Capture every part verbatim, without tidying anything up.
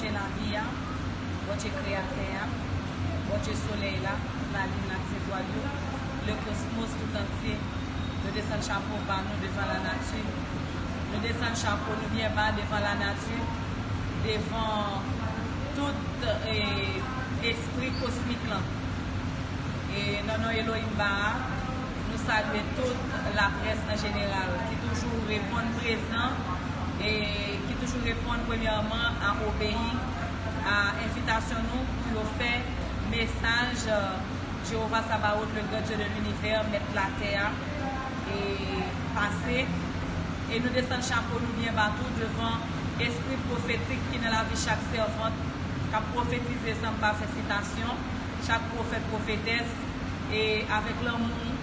Bondye lavi a, Bondye kreyatè a, Bondye solèy la, lalin ak zetwal yo, le cosmos tout antye. Nou desann chapo ba nou devan lanati. Nou desann chapo nou byen ba devan lanati, devan tout, eh, espri kosmik lan. E nan non Elohim Ba a, nou salye tout laprès an jeneral ki toujou reponn prezan e ki toujou reponn premyèman a obeyi a envitasyon nou pou yo fè mesaj, euh, Jewova Sabaot, le grand Dieu de l'univers, mèt latè a, e pase. E nou desann chapo nou byen ba tou devan espri pwofetik ki nan lavi chak sèvant k ap pwofetize san m pa fè sitasyon, chak pwofèt, pwofetès, e avèk lanmou,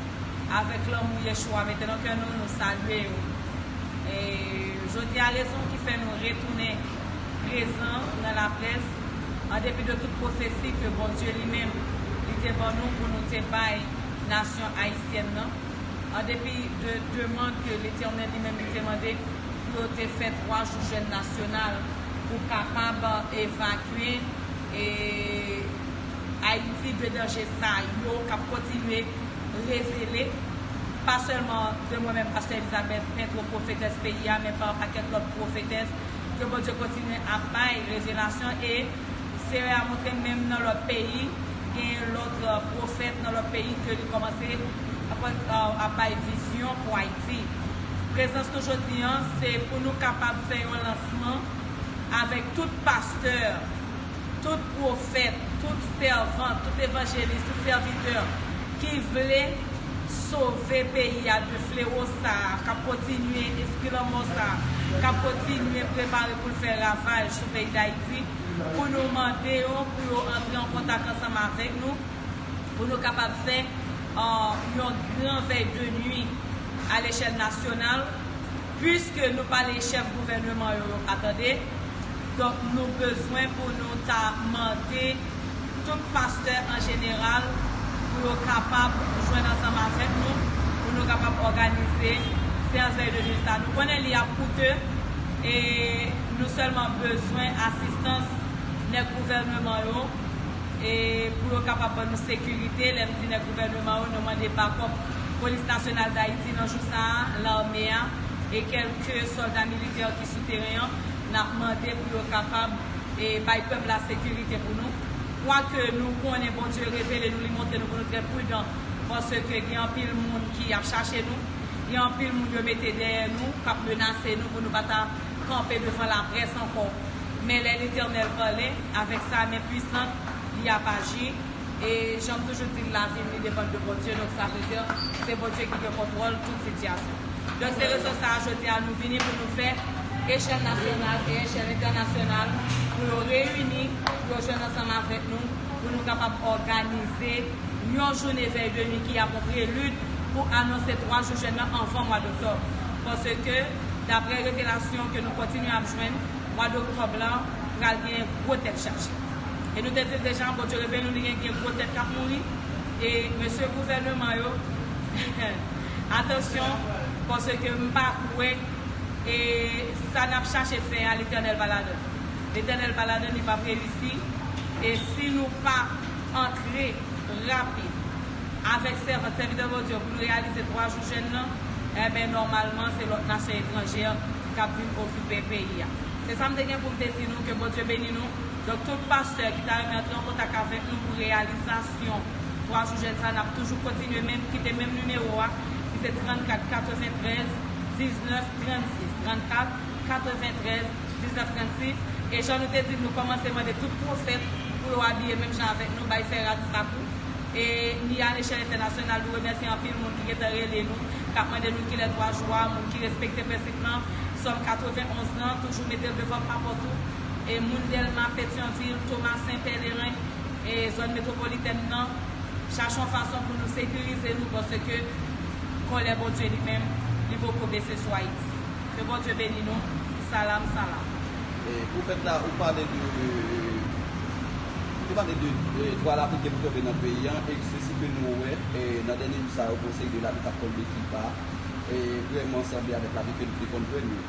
avèk lanmou Yeshua mete nan kè nou, nou salye yo. E jodi a, rezon ki fè nou retounen prezan nan laprès, an depi de tout pwofesi ke Bondye li menm li te ban nou pou nou te bay nasyon ayisyèn nan, an depi de demann ke Letènèl li menm li te mande pou yo te fè twa jou jèn nasyonal pou kapab evakye, e, Ayiti de danje sa yo k ap kontinye revele, pa sèlman de mwen menm, pastè Elizabeth, pentwo pwofetès peyi a, men pa yon pakèt lòt pwofetès ke Bondye kontinye ap bay revelasyon, e Seyè a montre menm nan lòt peyi, gen lòt, euh, pwofèt nan lòt peyi ke li kòmanse ap, euh, ap bay vizyon pou Ayiti. Prezans nou jodi an, se pou nou kapab fè yon lansman avèk tout pastè, tout pwofèt, tout sèvant, tout evanjelis, tout sèvitè ki vle sove peyi a de flewo sa a, k ap kontinye, espri lanmò sa a, k ap kontinye prepare pou l fè ravaj sou peyi Dayiti, pou nou mande yo pou yo antre an kontak ansanm avèk nou, pou nou kapab fè, euh, yon gran vèy de nwi a lechèl nasyonal, piske nou pale chèf gouvèneman yo, yo pa tande. Donk, nou bezwen pou nou ta mande tout pastè an jeneral pou yo kapab jwenn ansanm avèk nou, pou nou kapab òganize seyans vèy de nwi sa. Nou konnen li ap koute, e nou sèlman bezwen asistans nèg gouvèneman yo, e pou yo kapab ban nou sekirite. Lè m di nèg gouvèneman yo, nou mande bakòp Polis Nasyonal Dayiti nan jou sa a, lame a, e kèlke sòlda militè ki sou teren an, n ap mande pou yo kapab, e, bay pèp la sekirite pou nou. Kwake nou konnen Bondye revele nou, li montre nou pou nou trè pridan, paske gen anpil moun ki ap chache nou, gen anpil moun yo mete dèyè nou, k ap menase nou pou nou pa ta kanpe devan laprès ankò. Men lè Letènèl pale, avèk sa men pwisant, li ap aji. E jan m toujou di l, lavi m, li depann de Bondye. Donk, sa vle di, se Bondye ki gen kontwòl tout sitiyasyon. Donk, se rezon sa a, jodi a, nou vini pou nou fè echèl nasyonal e echèl entènasyonal, pou yo reyini, pou yo jwenn ansanm avèk nou, pou nou kapab òganize yon jounen vèy de nwi ki ap yon prelid pou anonse twa jou jèn nan anvan mwa doktòb. Paske, daprè revelasyon ke nou kontinye ap jwenn, mwa doktòb la pral gen gwo tèt chaje. E nou te di l deja, Bondye revele nou, li gen, gen gwo tèt k ap mouri. E mesye gouvèneman yo, atansyon, paske m pa kwè, e sa n ap chache fè a, Letènèl pa ladan. Letènèl pa ladan, li p ap reyisi. E si nou pa antre rapid avèk sèvant, sèvitè Bondye, pou nou reyalize twa jou jèn nan, enben, nòmalman, se lòt nasyon etranjè k ap vin okipe peyi a. Se sa m te gen pou m te di nou, ke Bondye beni nou. Donk, tout pastè ki ta renmen antre an kontak avèk nou pou reyalizasyon twa jou jèn sa, n ap toujou kontinye menm, kite menm nimewo a, ki se trannkat katreventrèz diznèf trannsis, trannkat katreventrèz diznèf trannsis. E jan nou te di, nou kòmanse mande tout pwofèt pou yo abiye menm jan avèk nou, bay fè rad sa tou. E ni a lechèl entènasyonal, nou remèsye anpil moun ki gentan rele nou, k ap mande nou kilè twa jou a, moun ki respekte prensip lan, Sòm katrevenn onz lan, toujou mete l devan papòt ou. E moun Dèlma, Petyonvil, Tomasen, Pèleren, e zòn metwopolitèn nan, chache yon fason pou nou sekirize nou, paske kòlè Bondye li menm, li poko bese sou Ayiti. Ke Bondye beni nou. Salam, salam. E pwofèt la, ou pale de, ou te pale de, de twa lapli ki pou tonbe nan peyi a, e se si ke nou wè, e nan dènye jou sa yo, gon seri de lapli k ap tonbe ki pa, e vrèman sanble avèk lapli ke nou te konn jwenn yo.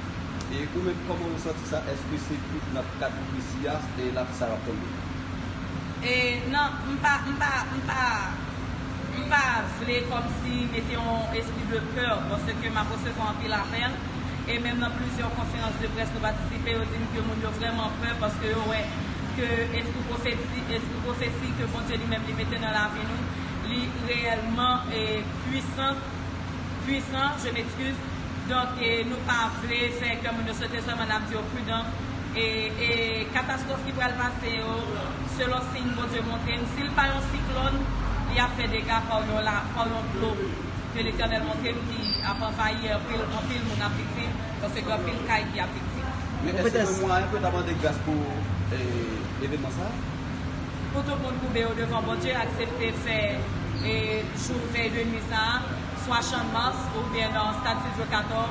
E ou menm, kòman ou santi sa? Èske se tout nan kad pwofesi a, e lavi sa w ap tonbe? E non, m pa, m pa, m pa, m pa vle kòmsi mete yon espri de pè, paske m ap resevwa anpil apèl, e menm nan plizyè konferans de près nou patisipe, yo di m ke moun yo vrèman pè, paske yo wè ke espri pwofesi, espri pwofesi ke Bondye li menm li mete nan lavi nou, li reyèlman e pwisan, pwisan, je m'excuse. Donk, e, nou pa vle fè kè moun yo sote, sèlman n ap di yo pridan. E, e katastwòf ki pral pase yo, selon siy Bondye montre n, si l pa yon siklòn, li ap fè dega pa yon la, pa yon dlo ke Letènèl montre n ki ap anvayi anpil, anpil moun ap viktim, paske gen anpil kay ki ap viktim. Men èske gen mwayen pou yo ta mande gras pou e, evènman sa a? Pou tout moun koube yo devan Bondye, aksepte fè e, jou vèy de nwi sa a, swa Channmas oubyen nan Stad Studio Kator,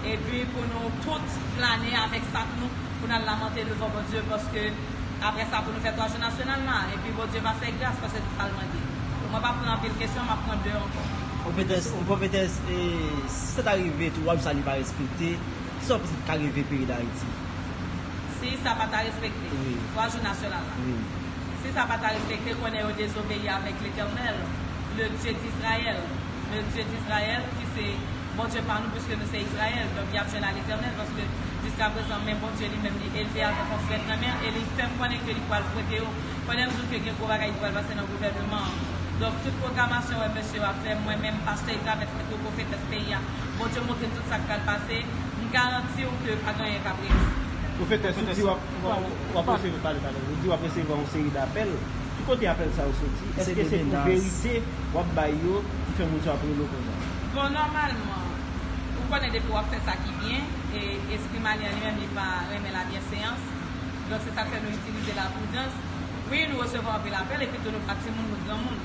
epi pou nou tout plane avèk sak nou pou n al lamante devan Bondye, paske apre sa pou nou fè twa jou nasyonal la, epi Bondye va fè gras, paske se sa l mande. Mwen p ap pran anpil kesyon, m ap pran de ankò. Pwofetès, pwofetès, e, si sa ta rive, twa jou sa li pa respekte, kisa w panse ki ka rive peyi Dayiti? Si sa pa ta respekte, Wi. Twa jou nasyonal la. Wi. Si sa pa ta respekte, konnen yo dezobeyi avèk Letènèl, le Dieu d'Israël. Le Dieu d'Israël, ki se Bondye pa nou, piske nou se Izrayèl. Donk, y ap jwenn a Letènèl, paske jiskaprezan, men Bondye li menm, li elve avèk yon frèt nan men l, e li fè m konnen ke li pral fwote yo. Pandan m di w ke gen gwo bagay ki pral pase nan gouvènman an. Donk, tout pwoklamasyon wè mesye yo ap fè, mwen menm, pastè Elizabeth, mwen tou pwofetès peyi a, Bondye montre m tout sa k pral pase, m garanti w ke pa gen anyen k ap rete. Pwofetès, ou di w ap, w ap, w ap resevwa, pale, pale. Ou di w ap resevwa yon seri d apèl. Ki kote apèl sa yo soti? Èske se pou verite w ap bay yo ki fè moun sa yo ap rele w konsa? Bon, nòmalman, ou konnen depi w ap fè sa ki byen, e espri malyen an li menm li pa renmen labyenseyans. Donk, se sa k fè nou itilize lapridans. Wi, nou resevwa anpil apèl, epi tou nou pa timoun, nou granmoun.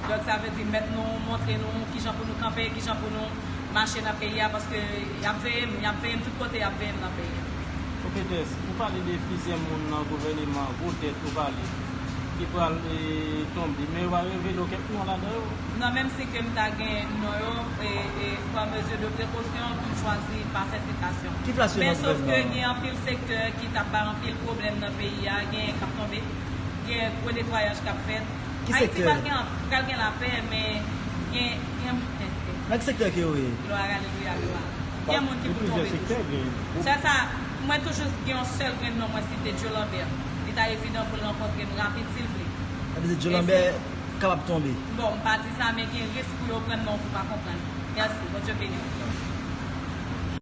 Donk, sa vle di mèt nou montre nou kijan pou nou kanpe, kijan pou nou mache nan peyi a, paske y ap veye m, y ap veye m tout kote, y ap veye m nan peyi a. Pwofetès, ou pale de plizyè moun nan gouvèneman, gwo tèt ou pale, ki pral e, tonbe, men yo pa revele w kèk non ladan yo? Non, menm si ke m ta gen non yo, e, e, pa mezi de prekosyon, m chwazi pa fè sitasyon. Ki plas yo Men nan sof ke gouvènman? Gen anpil sektè ki t ap bay anpil pwoblèm nan peyi a, gen k ap tonbe, gen gwo netwayaj k ap fèt. Ki Ayiti sektè? Pral gen, pral gen lapè, men gen, gen, Nan ki sektè ke yo ye? Glwa, alelouya, glwa. Gen moun ki pou tonbe toujou. Se sa, mwen toujou gen yon sèl grenn non mwen site, Joe Lambert. Li ta evidan pou l rankontre m rapid si l vle. Sa vle di Joe Lambert kapab tonbe. Bon, m pa di sa, men gen risk pou yo pran non pou pa konprann. Mèsi, Bondye beni w.